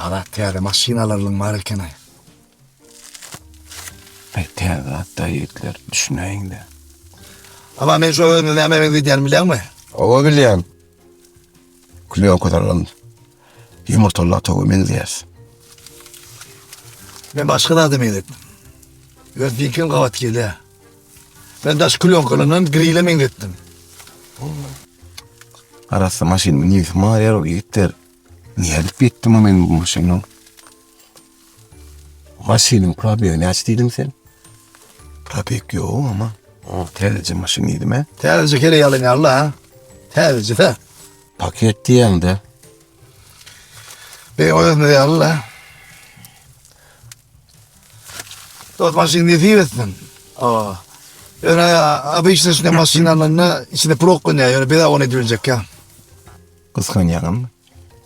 Azat täze maşyn alarlygyň bar eken-aý. Aý täze zat-da ýigitler, düşünäýiň-dä. Ama men şo özüni nämä meňzedýänimi bilýäňmi? Hawa bilýän. Klýonka salan ýumurtaly towuga meňzeýäs. Men başga zada meňzetdim. Öz diňkem gabat gelýär. Men daş klýonkalandan grile meňzetdim. Arassa maşynyň nesi bar ýer ýigitler. Nädip ýetdim men bu maşyna? Maşynyň probegi näçe diýdiň sen? Probeg ýok ama. O täzeje maşyn diýdim he. Täzeje kere ýalan ýaly ha. Täzeje de. Paket diýende. Be özüne ýaly la. Dost maşyn nesip etsin. Aa. Ýöne obyçny şunda maşyn alanda içinde pul oklanýar. Ýöne biz ony edip ýa. Gysganýaňmy?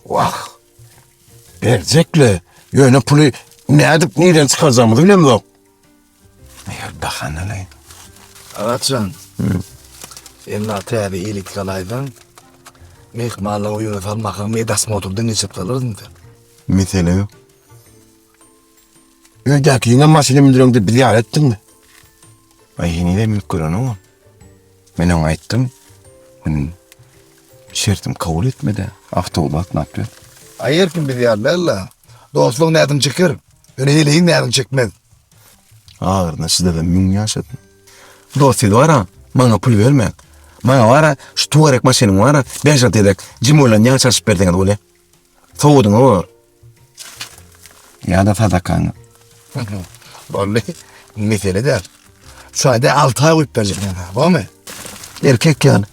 Wah. Berjekle. Ýöne puly nädip nirden çykarjagymyzy bilemzok. Eger bahanalaý. Agatjan. Sen täze elektrik alaýsaň, myhmanlaryň öýüne salmakaň medosmotrdan geçirip salarsyň sen. Mesele ýok. Öýdäkiňem maşyna mündüreňde biz ýaly etdiňmi? Aý henizem münüp görenogam. Men oňa aýtdym. Men şertimi kabul etmedi. Awtobus gatnap ýör. Aý her kim biz ýaly däl-le. Dostlugyň näzini çeker, ýöne heleýiň näzini çekmez. Agyryna çydasam müň ýaşasyn. Dost siz bara maňa pul bermäň. Maňa bara şu tuareg maşynyň bara bäş-alty gezek jimoýlan ýag çalşyp berseňiz bolýa. Sowudyňa bor. Ýa-da sadakaňa. Boldy. Mesele däl. Şu aýda 6 aý goýup berjek men sana, bormy? Erkek ýaly.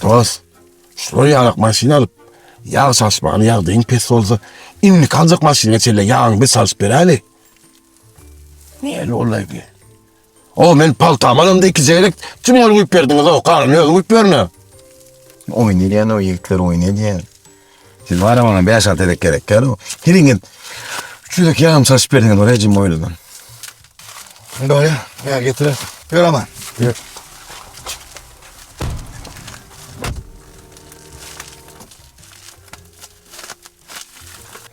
Dost, şular ýalak maşyn alyp, ýag çalyşmagyny ýagdaýyň pes bolsa, indiki aljak maşynyňa çenli ýagyňy biz çalyşyp beräli. Näli boldy? O men paltamy alamda ikije gezek tüm ýol guýup berdiňiz o galyny özüň guýup berme. Oýun edýän o ýigitler oýun edýän. Siz bara maňa 5-6 gezek gerek däl o. Heriňiz üç gezek ýagym çalşyp berdiňiz o rejim oýladan. Doýa, ýa getir. Ýör aman. Ýör.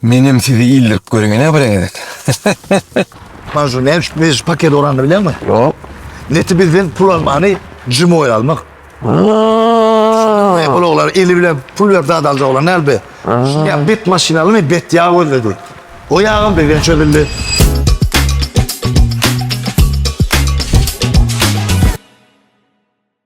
Menem sizi ildirip göreňe bir gezek. Manjur näme üçin biz paket oranyny bilýäňmi? Ýok. Neti bizden pul almany jimoý almak. Aa. Ulaglar eli bilen pul berip zat aljak bolan däl be. Ýa bet maşyn almy bet ýag gözledi. O ýagam bizden çözüldi.